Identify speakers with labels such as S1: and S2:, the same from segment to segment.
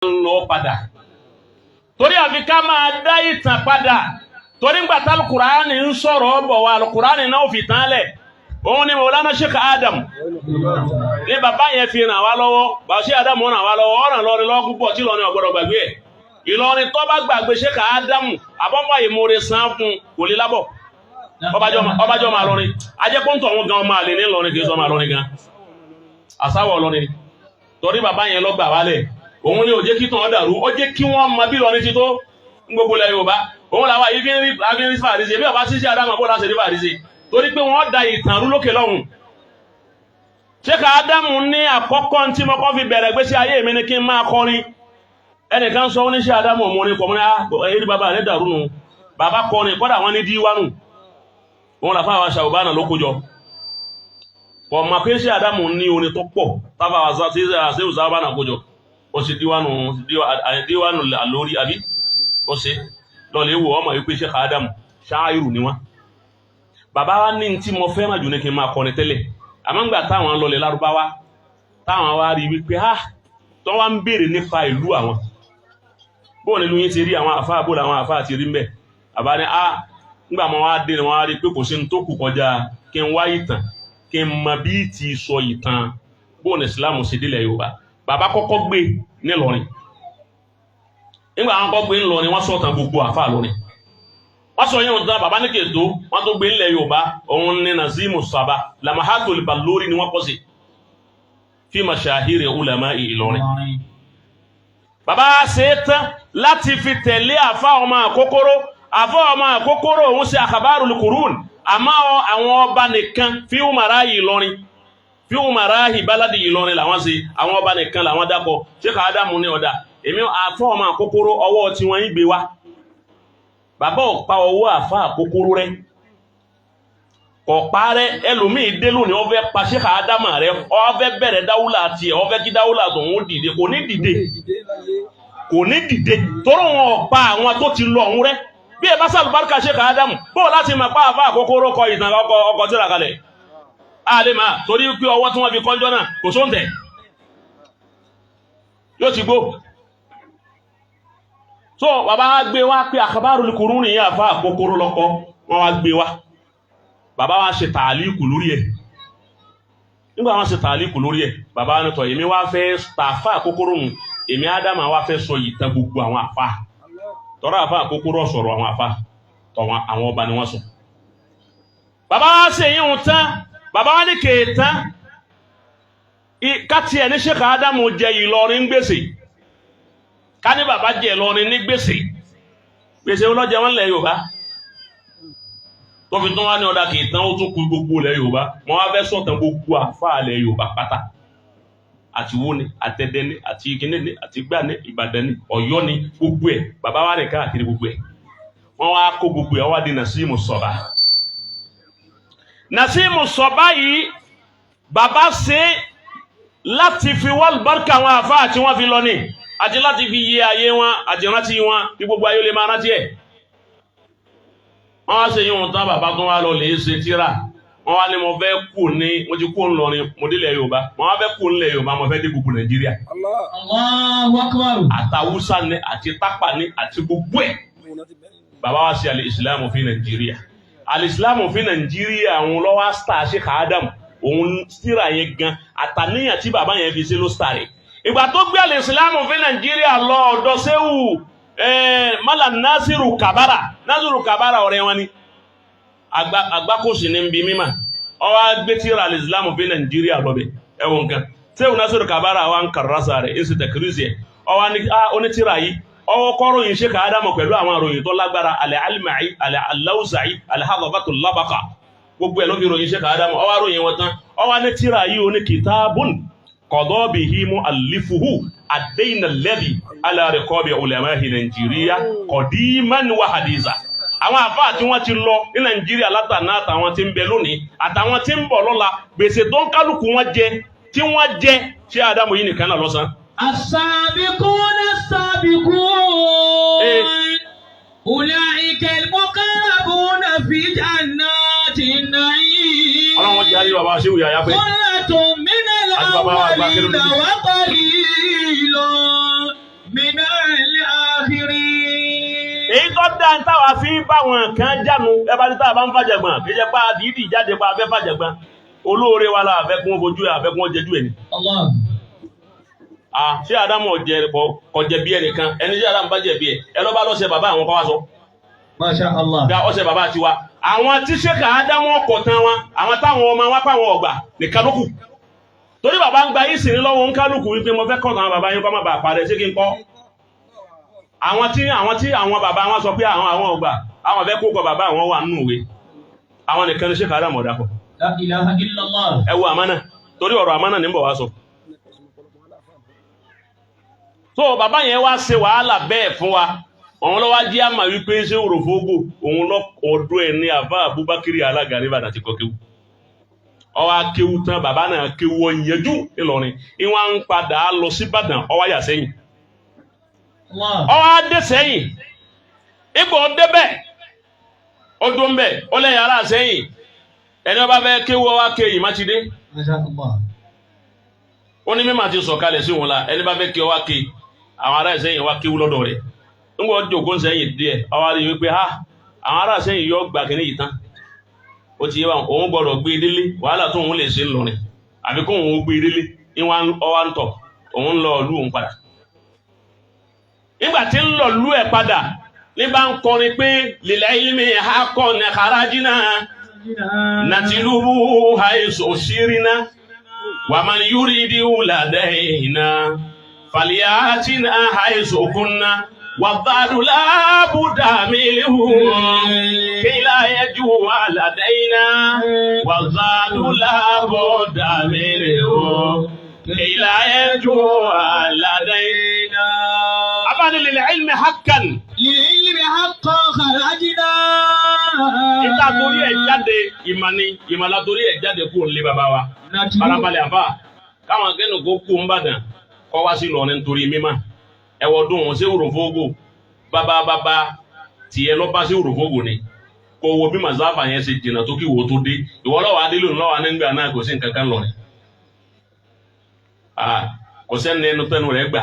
S1: ń lọ padà. Torí àfi ká máa dá ìtàn padà. Torí ńgbà tá Al-Kùránì ń sọ̀rọ̀ bọ̀ wá, Al-Kùránì náà fi tán lẹ̀. Òun ni Mawlana Sheikh Adam ní bàbá yẹn fi ràn wá lọ́wọ́. Bàbá Sheikh Adam ràn wá lọ́wọ́, ọ̀ràn lọ́rin lọ́wọ́ púpọ̀ tí Ìlọrin ọ̀gbọ́dọ̀ gbàgbé ẹ̀. Ìlọrin tó bá gbàgbé Sheikh Adam, àbọ̀mọ̀ ìmoore san fún kò lè lábọ̀. Ọbájọ́ máa lọrin. Ajẹ́pọ̀ntọ̀ wọn gan ọmọ àlè ní Ìlọrin, kì í sọ ọmọ àlọrin gan. Àsáwọ̀ Ìlọrin ni. Torí bàbá yẹn lọ gbà wálẹ̀. Òun ni ò jẹ́ kí tàn dàrú, ó jẹ́ kí wọ́n mọ bí Ìlọrin ti tó ń gbogbo ilẹ̀ Yorùbá. Òun làwọn yìí fi ń rí fàríṣe. Bí bàbá ṣíṣe Ádámù bó láṣẹ rí fàríṣe. Torí pé wọ́n da ìtàn rú lókè lọ́hùn. Sheikh Ádámù ní àkọ́kọ́ tí mo kọ́ fi bẹ̀rẹ̀ gbésí ayé mi ni kí n máa kọrin. Ẹnìkan sọ oníṣẹ́ Ádámù òmùrin orin kọ̀mọ́ ní eré bàbá rẹ̀ dàrú nù. Bàbá kọrin kọ́dà wọ́n ní díwánù. Òun làfáà wa Ṣàwùbánà ló kójọ. Ọmọ pé ṣé Ádámù ní orin tó pọ̀ tábà wa ṣe Ṣàwùbánà kójọ. Ó ṣe díwánù àlórí àbí? Ó ṣe lọ́lẹ̀ wò ọmọ yìí pé Sheikh Ádámù ṣááìrù ni wọ́n. Bàbá wa ní tí mo fẹ́ràn jù ní kí n máa kọrin tẹ́lẹ̀. Àmọ́ ńgbà táwọn lọlẹ̀ Lárúbáwá, táwọn wá rí wípé ah tó wá ń béèrè nípa ìlú àwọn. Bóò nílùú yín ti rí àwọn àfáà, bóò làwọn àfáà ti rí mbẹ̀. Bàbá ní ah ńgbà mọ́ wá dé ni wọ́n á rí pé kò sí ní tó kù kọjá kí n wá ìtàn, kí n mọ bí ti sọ ìtàn bóò ní Ìsìlámù ṣe délẹ̀ Yorùbá. Bàbá kọ́kọ́ gbé nílọrin. Nígbà wọn kọ́ gbé ńlọrin, wọ́n sọ̀tàn gbogbo àfáà lọrin. Wọ́n sọ yín tán, bàbá ní kètò, wọ́n tó gbé ńlẹ̀ Yorùbá, òun ní Nazimu Saba, Lamahatul Balori ni wọ́n kọ́ sí. Fi mashahiri ulama Ìlọrin. Bàbá ṣe é tán láti fi tẹ̀lé àfá ọmọ àkókóró. Àfá ọmọ àkókóró òun ṣe akhbarul qurun. Àmọ́ àwọn ọba nìkan fi umarahi Ìlọrin, fi umarahi baladi Ìlọrin làwọn ṣe, àwọn ọba nìkan làwọn dákọ̀. Sheikh Ádámù ní ọ̀dà, èmi àfá ọmọ àkókóró ọwọ́ tí wọ́n ń gbé wá. Bàbá ò pa ọwọ́ àfá àkókóró rẹ̀. Kò parẹ́, ẹlòmíì dé lónìí, ó fẹ́ pa Sheikh Ádámù rẹ̀, ó fẹ́ bẹ̀rẹ̀ dáwúlà tiẹ̀, ó fẹ́ kí dáwúlà tòun dìde, kò ní dìde. Kò ní dìde, torí wọn ò pa àwọn tó ti lọ ọ̀hún rẹ̀. Bí ẹ bá sàlùbáríkà Sheikh Ádámù, bóò láti máa pa àfá àkókóró kọ ìtàn ọkọ̀ tíra kalẹ̀. A lè máa torí pé ọwọ́ tí wọ́n fi kọjọ́ náà kò sóǹtẹ̀. Yóò ti gbó. So bàbá wa gbé wá pé akhbarul qurun ní àfá àkókóró lọ́kọ́, wọ́n wá gbé wá. Bàbá wa ṣe tààlíkù lórí ẹ̀. Nígbà wọ́n ṣe tààlíkù lórí ẹ̀, bàbá wa ní tọ̀, èmi wá fẹ́ tàfá àkókóró nù, èmi Ádámù wá fẹ́ sọ ìtàn gbogbo àwọn àfá. Tọ́rọ àfá àkókóró sọ̀rọ̀ àwọn àfá, tọ̀wọ́n àwọn ọba ni wọ́n sọ. Bàbá wa ṣe yíhun tán, bàbá wa ní kèétán, káti ẹ̀ ní Sheikh Ádámù jẹ Ìlọrin gbèsè. Ká ní bàbá jẹ Ìlọrin ní gbèsè. Gbèsè ọlọ́jẹ wọn lẹ̀ Yorùbá. Tó fi tún wá ní ọ̀dà kìí tán, ó tún kú gbogbo ilẹ̀ Yorùbá. Wọ́n wá fẹ́ sọ̀tàn gbogbo àfáà ilẹ̀ Yorùbá pátá. Àti wo ni, àtẹ̀dẹ ni, àti ìkíní ni, àti gbà ní, Ìbàdàn ni, Ọ̀yọ́ ni, gbogbo ẹ̀. Bàbá wa rìn káàkiri gbogbo ẹ̀. Wọ́n wá kó gbogbo ẹ̀, wọ́n wá di Nasimu Sọ̀bá. Nasimu Sọ̀bá yìí, bàbá ṣe láti fi wá àlùbáríkà àwọn àfáà tí wọ́n fi lọ ní, àti láti fi yé ayé wọn, àti rántí wọn, kí gbogbo ayé lè máa rántí ẹ̀. Wọ́n wá ṣe yíwọ̀n tán, bàbá tó wá lọ lè ṣe tíra. Wọ́n wá ní mo fẹ́ kú ní, mo ti kú ńlọrin, mo délẹ̀ Yorùbá. Mo wá fẹ́ kú ńlẹ̀ Yorùbá, mo fẹ́ dé gbogbo Nàìjíríà.
S2: Allahu Akbar.
S1: Àtàwùsá ni, àti tápà ni, àti gbogbo ẹ̀. Bàbá wa ṣe al-Islamu fi Nàìjíríà. Al-Islamu fi Nàìjíríà àwọn lọ́wọ́ star Sheikh Adam. Òun tíra yẹn gan, àtàníyàn tí bàbá yẹn fi ṣe ló star rẹ̀. Ìgbà tó gbé al-Islamu fi Nàìjíríà lọ ọ̀dọ̀ Ṣéwù Malam Nasiru Kabara. Nasiru Kabara ọ̀rẹ́ wọn ni. Àgbákòsì ní bí mímà. Ó wá gbé tíra al-Islamu fi Nàìjíríà lọ́bẹ̀. Ẹ̀wọ̀n nǹkan. Ṣéwù Nasiru Kabara wa ń kàrásà rẹ̀, ń sì tẹ̀kírísì ẹ̀. Ó wá ní onítìrà yìí. Ọwọ́ kọ́rọ̀ yìí Sheikh Ádámù pẹ̀lú àwọn àròyìn tó lágbára, al-Alma'i, al-Awza'i, al-Hadabatu al-Labaqa. Gbogbo ẹ̀ ló fi ròyìn Sheikh Ádámù. Ó wá ròyìn wọn tán. Ó wá ní tíra yìí ó ní kitabun qada bihi mu'allifuhu ad-dayna alladhi ala riqabi ulama'i Nàìjíríà qadiman wa hadisa. Àwọn àfáà tí wọ́n ti lọ ní Nàìjíríà látàná, àtàwọn tí ń bẹ lónìí, àtàwọn tí ń bọ̀ lọ́la, gbèsè tó ń kálukú wọn jẹ tí wọ́n jẹ, ṣé Ádámù yìí nìkan náà lọ́sàn.
S2: السابقون السابقون أولئك المقربون في جنات النعيم
S1: Ọlọ́run jẹ́ àríwá bàbá ṣéwù yàyà pé.
S2: ثلة من
S1: Àti bàbá wa àgbà
S2: الأولين
S1: kéré.
S2: وقليل من
S1: Èyí tó dá ń táwa fi ń bá wọn kan jánu, ẹ bá ní táwa bá ń fàjẹ̀gbọ̀n, kì í jẹ́ pé àdìídì jáde pa afẹ́ fàjẹ̀gbọ̀n. Olóore wa la àfẹ́ kún fojú ẹ̀, àfẹ́ kún jẹjú ẹ̀ ni.
S2: Allah.
S1: Ah, ṣé Ádámù ọ̀jẹ̀ kọjẹ bí ẹnìkan, ẹni tí Ádámù bá jẹ̀bi ẹ̀, ẹ lọ́ bá lọ́sẹ̀ bàbá àwọn kọ́ wá sọ.
S2: Masha Allah.
S1: Gba ọ̀sẹ̀ bàbá tiwa. Àwọn tí Ṣéka Ádámù ọkọ̀ tán wọn, àwọn táwọn ọmọ wọn pàwọn ọgbà nìkan ló kù. Torí bàbá ń gba ìsìn lọ́wọ́ ń kálukú wípé mo fẹ́ kọ̀ọ̀kan bàbá yín kọ́ má bàa parẹ́, ṣé kí n kọ́? Àwọn tí àwọn bàbá wọn sọ pé àwọn ọgbà, àwọn fẹ́ kókọ bàbá àwọn wà nínú ìwé. Àwọn nìkan ní Ṣéka Ádámù ọ̀dàpọ̀.
S2: La ilaha illallah.
S1: Ẹ wo àmánà, torí ọ̀rọ̀ àmánà ní ń bọ̀ wá sọ. So bàbá yẹn wá ṣe wàhálà bẹ́ẹ̀ fún wa. Òun ló wá jí àmà wípé ṣé òròfógò òun lọ ọdún ẹ̀ ní àbá Abubakar alága ní Ìbàdàn ti kọ́ kéwú. Ọwọ́ akéwú tán, bàbá náà kéwú ọ̀yẹ́jú Ìlọrin. Ìwọ̀n ń padà lọ sí Ìbàdàn, ọwọ́ yà sẹ́yìn.
S2: Allah.
S1: Ọwọ́ adé sẹ́yìn. Ipò débẹ̀, ó dún bẹ̀, ó lẹ́yìn ará sẹ́yìn. Ẹni ọba fẹ́ kéwú ọwọ́ akéyìn má ti dé.
S2: Masha Allah.
S1: Ó ní mímọ̀ àti sọ̀kalẹ̀ sí òun la, ẹni bá fẹ́ kí ọ wá ké, àwọn ará ìsẹ́yìn wá kéwú lọ́dọ̀ rẹ̀. Nígbà ó jòkó sẹ́yìn díẹ̀, ọwọ́ rí wípé ha, àwọn ará ìsẹ́yìn yọ gbà kíní yìí tán. Ó ti yé wa, òun gbọ́dọ̀ gbé délé, wàhálà tó òun lè ṣe ńlọrin. Àbí kó òun ó gbé délé, ìwọ̀n ọwá ń tọ̀, òun ń lọ ìlú òun padà. Nígbà tí ń lọ ìlú ẹ̀ padà, ní bá ń kọrin pé lil ilmi haqqan kharajna natlubu haythu shirna wa man yuridu ladayna falyatina haythu kunna wadhadu la budda minhu kay la yajua ladayna wadhadu la budda minhu kay la yajua ladayna. Abáni lil ilmi haqqan.
S2: للعلم حقا خرجنا.
S1: Ìta torí ẹ̀ jáde ìmọ̀ ni, ìmọ̀lá torí ẹ̀ jáde kúrò nílé bàbá wa. Farabalẹ̀ àbá, káwọn akẹ́nu kó kú ń bàdàn kọ́ wá sí Ìlọrin nítorí mímọ́. Ẹ̀wọ̀ dùn ún sí òròfógò, bàbá bàbá tiẹ̀ lọ́ bá sí òròfógò ni. Kò wo bí màsáfà yẹn ṣe jìnnà tó kí wo tó dé. Ìwọ lọ́wọ́ adélò lọ́wọ́ nígbà náà kò sí nǹkan kan lọ́rin. Kò sẹ́ni ẹnu tẹnu rẹ̀ gbà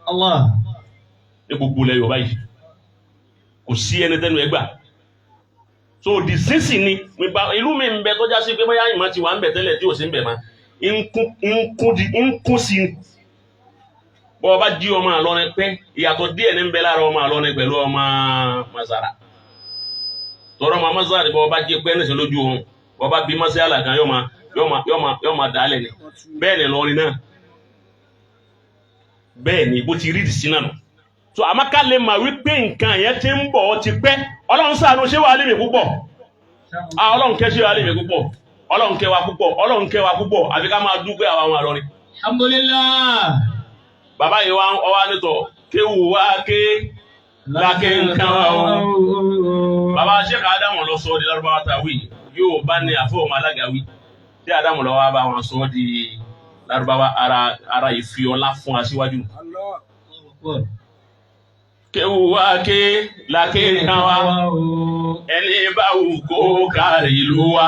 S2: Allah.
S1: ní gbogbo ilẹ̀ Yorùbá yìí. Kò sí ẹni tẹnu ẹ̀ gbà. So di sísì ni ìlú mi ń bẹ tó já sí pé bóyá ìmọ̀ ti wà ń bẹ tẹ́lẹ̀ tí ò sí ń bẹ mọ́, ń kún sí i. Bọ́ ọ bá jí ọmọ àlọ́rin pẹ́, ìyàtọ̀ díẹ̀ ní ń bẹ lára ọmọ àlọ́rin pẹ̀lú ọmọ Masara. Tọrọ ọmọ Masara bọ́ ọ bá jí pẹ́ níṣẹ́ lójú oorun, bọ́ ọ bá bí mọ́sí àlà kan yóò máa dàálẹ̀ ni. Bẹ́ẹ̀ ni lọ́rin náà. Bẹ́ẹ̀ ni bó ti rí ìdí sí náà nù. So àmọ́ ká lè mà wípé nǹkan yẹn ti ń bọ̀ ọ́ ti pẹ́. Ọlọ́run ṣàánú ṣé wàá lè mi púpọ̀. Ah, Ọlọ́run kẹ́ ṣé wàá lè mi púpọ̀. Ọlọ́run kẹ́ wa púpọ̀. Ọlọ́run kẹ́ wa púpọ̀. Àfi ká máa dúpẹ́ àwọn àwọn àlọ́rin.
S2: Alhamdulillah.
S1: Bàbá yìí wá ọwá nítọ̀ kéwù wá ké láké nǹkan wa o. Bàbá Sheikh Ádámù lọ sọ ọ́ di Lárúbáwá ta wí. Yóò bá ní àfọwọ́mọ alága wí. Tí Ádámù lọ wá bá wọn sọ ọ́ di Lárúbáwá ara ìfiọlá fún aṣíwájú. Kéwù wá ké láké nǹkan wa. Ẹni bá wù kó kárí ìlú wa.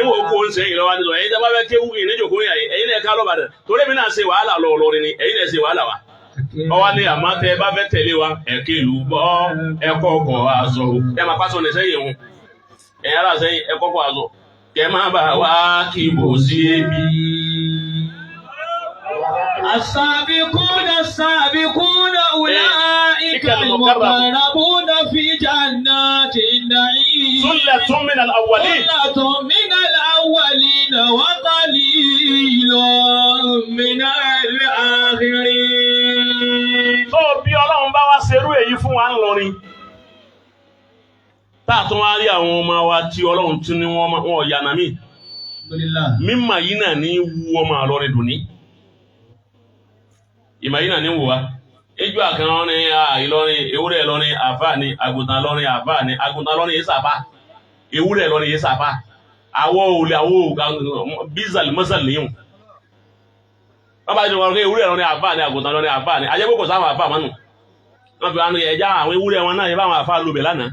S1: Ìwọ kó ń sẹ́yìn lọ́wọ́ nítorí ẹ̀yin tí a bá fẹ́ kéwù ìrìnàjò yà yìí, ẹ̀yin náà ká lọ́bàdàn. Torí èmi náà ṣe wàhálà lọ Ìlọrin ni, ẹ̀yin náà ṣe wàhálà wa. Ọwọ́ ní àmọ́ tẹ bá fẹ́ tẹ̀lé wa, ẹ̀kẹ́ ìlú bọ́, ẹ̀kọ́ ọkọ̀ aṣọ. Ẹ máa pásọ ní sẹ́yìn òun. Ẹ̀yin ará sẹ́yìn ẹ̀kọ́ ọkọ̀ aṣọ. Kẹ má bà wá kí bò sí ebi.
S2: السابقون السابقون أولئك المقربون في جنات النعيم.
S1: ثلة من الأولين.
S2: ثلة من الأولين وقليل من الآخرين.
S1: Tó bí Ọlọ́run bá wá ṣerú èyí fún wa ńlọrin. Tá a tún wá rí àwọn ọmọ wa tí Ọlọ́run tún ní wọn ọ̀yà nàmí.
S2: Alhamdulillah.
S1: Mímọ̀ yìí náà ní wú ọmọ àlọ́rin dùn ní. Ìmọ̀ yìí náà ní wù wá. Ijó àkànrán ní Ìlọrin, ewúrẹ́ Ìlọrin, àfáà ni, àgùntàn Ìlọrin, àfáà ni, àgùntàn Ìlọrin yìí sàfà. Ewúrẹ́ Ìlọrin yìí sàfà. Àwọ̀ òlè àwọ̀ bízàlì mọ́sàlì níyùn. Wọ́n bá ti wọ́n pé ewúrẹ́ Ìlọrin àfáà ni, àgùntàn Ìlọrin àfáà ni, ajẹ́pẹ́ kò sáwọn àfáà mánu. Wọ́n fi wá ní ẹja àwọn ewúrẹ́ wọn náà yẹ báwọn àfáà lóbẹ̀ lánàá.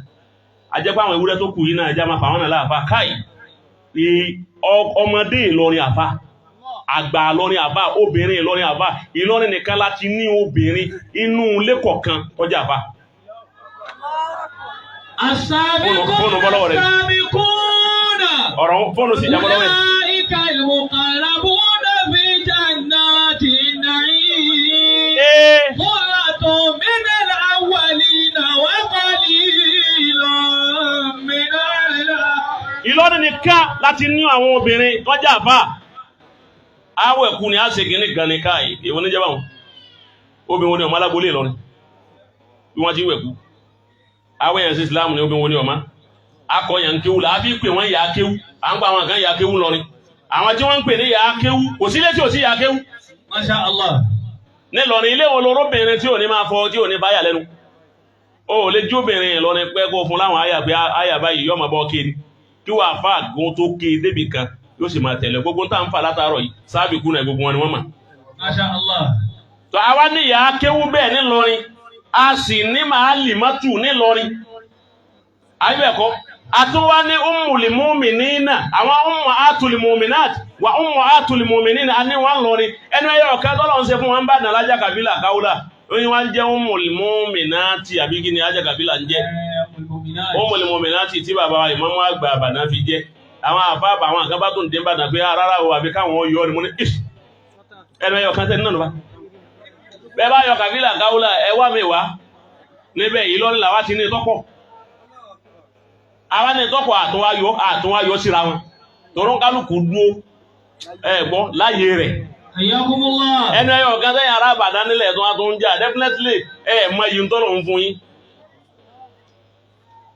S1: Ajẹ́pẹ́ àwọn ewúrẹ́ tó kù yìí náà ẹja máa fà wọ́n náà láàfáà. Káì, ọmọdé Ìlọrin àfáà, àgbà Ìlọrin àfáà, obìnrin Ìlọrin àfáà. Ìlọrin nìkan láti ní obìnrin inú ilé kọ̀ọ̀kan tọ́jú àfáà.
S2: السابقون
S1: Fóònù bọ́ lọ́wọ́ rẹ̀.
S2: السابقون
S1: Ọ̀rọ̀ fóònù sì jábọ́ lọ́wọ́ ẹ̀.
S2: أولئك المقربون في جنات النعيم
S1: Ee,
S2: ثلة من الأولين وقليل من الآخرين.
S1: Ìlọrin nìkan láti ní àwọn obìnrin tó jẹ́ àfà. Awọ ẹ̀kú ni a ṣe kìíní gan ni káàyè. Èwo ní jẹ́ báwọn? Obìnrin wo ni ọmọ alágbolé Ìlọrin? Bí wọ́n ti wẹ̀kú. Awọ ẹ̀yàn sí Islam ni obìnrin wo ni ọmọ? Akọ̀yàn ń kéwú là á fi pè wọ́n yà á kéwú. À ń pa àwọn kan yà á kéwú lọrin. Àwọn tí wọ́n ń pè ní yà á kéwú. Kò sí ilé tí ò sí yà á kéwú.
S2: ما شاء الله.
S1: Nílọrin ilé wo lorobìnrin tí ò ní máa fọ tí ò ní báyà lẹ́nu? O ò lè jóbìnrin Ìlọrin pẹ́ kó fún láwọn àyà pé àyà báyìí yóò máa bọ́ kéde. Kí wàá fà gún tó ké débì kan yóò sì máa tẹ̀lé gbogbo tá à ń fà látàárọ̀ yìí sábì kú náà gbogbo wọn ni wọ́n mà.
S2: ما شاء الله.
S1: Tó àwa ní ìyá kéwú bẹ́ẹ̀ nílọrin, a sì ní màálì mọ́tù nílọrin. Ayé ẹ̀kọ́, a tún wá ní ummul mu'minina, àwọn ummu atul mu'minat wà ummu atul mu'minina, a ní wọn lọrin. Ẹnu ẹyọ ọ̀kan tọ́lọ̀ ń ṣe fún wọn bá dàn lájà kàbílà káwúlà. Oyin wá ń jẹ́ ummul mu'minati àbí kí ni ájà kàbílà ń jẹ́?
S2: المؤمنات.
S1: Ummul mu'minati tí bàbá wa ìmámù àgbà àbàdàn fi jẹ́. Àwọn àfáàbà àwọn àkàbà tó ń dé bàdàn pé rárá o àbí káwọn yọ ni mo ní ish. Ẹnu ẹyọ kan tẹ́ nínú bá. Bẹ́ẹ̀ bá yọ kàbílà káwúlà ẹ wá mi wá. Níbẹ̀ Ìlọrin làwa ti ní tọ́pọ̀. Àwa ní tọ́pọ̀ àtúnwáyọ àtúnwáyọ síra wọn. Tòrún kálukú dúó ẹ gbọ́ láyé rẹ̀.
S2: حياكم الله.
S1: Ẹnu ẹyọ kan sẹ́yìn ará àbàdàn nílẹ̀ tó wá tó ń jà definitely ẹ mọ iyì ń tọ́lọ̀ ń fún yín.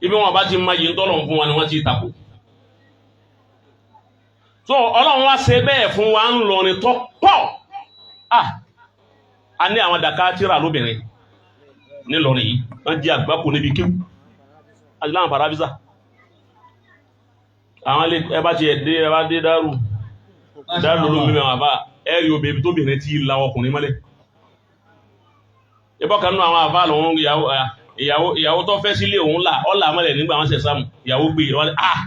S1: Ibi wọn bá ti mọ iyì ń tọ́lọ̀ ń fún wa ni wọ́n ti takò. So Ọlọ́run wá ṣe bẹ́ẹ̀ fún wa ń lọrin tó pọ̀. Ah, a ní àwọn dàkátìrà lóbìnrin nílọrin yìí, wọ́n jẹ́ àgbákò níbi kíw. Àti láwọn parabisa. Àwọn ilé ẹ bá ti ẹ̀ dé ẹ bá dé dárù
S2: ما شاء
S1: dárù ló
S2: الله.
S1: mímọ̀ àbá ẹ̀rí obìnrin tóbìnrin tí la ọkùnrin mọ́lẹ̀. Ìbọn kan nínú àwọn àbá lòun ìyàwó ìyàwó ìyàwó tó fẹ́ sílé òun là ọ́ là mọ́lẹ̀ nígbà wọn ṣe sáàmù ìyàwó gbé wọn ni ah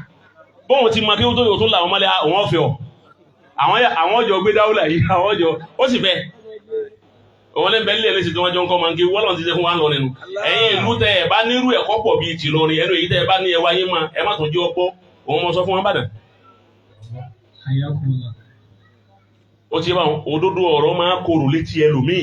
S1: bóun ti mọ kí ó tó yòó tó là wọn mọ́lẹ̀ ah, òun ọ̀fẹ́ ọ. Àwọn ọjọ́ gbé dáwùlà yìí àwọn ọjọ́ ó sì fẹ́. Òun ní bẹ́ẹ̀ lè ṣe tí wọ́n jọ ń kọ́ máa ń kí wọ́n lọ́n ti ṣe fún wa ń lọ nínú. Ẹ̀yin ìlú tẹ ẹ̀ bá nírú ẹ̀kọ́ pọ̀ bíi tìlọrin ẹnu èyí tẹ ẹ bá ní ẹwà yín máa ẹ má tún jẹ́ ọpọ́ òun mọ sọ fún wọn bàdàn.
S2: حياكم الله.
S1: Ó ti bá wọn òdodo ọ̀rọ̀ máa korò létí ẹlòmíì.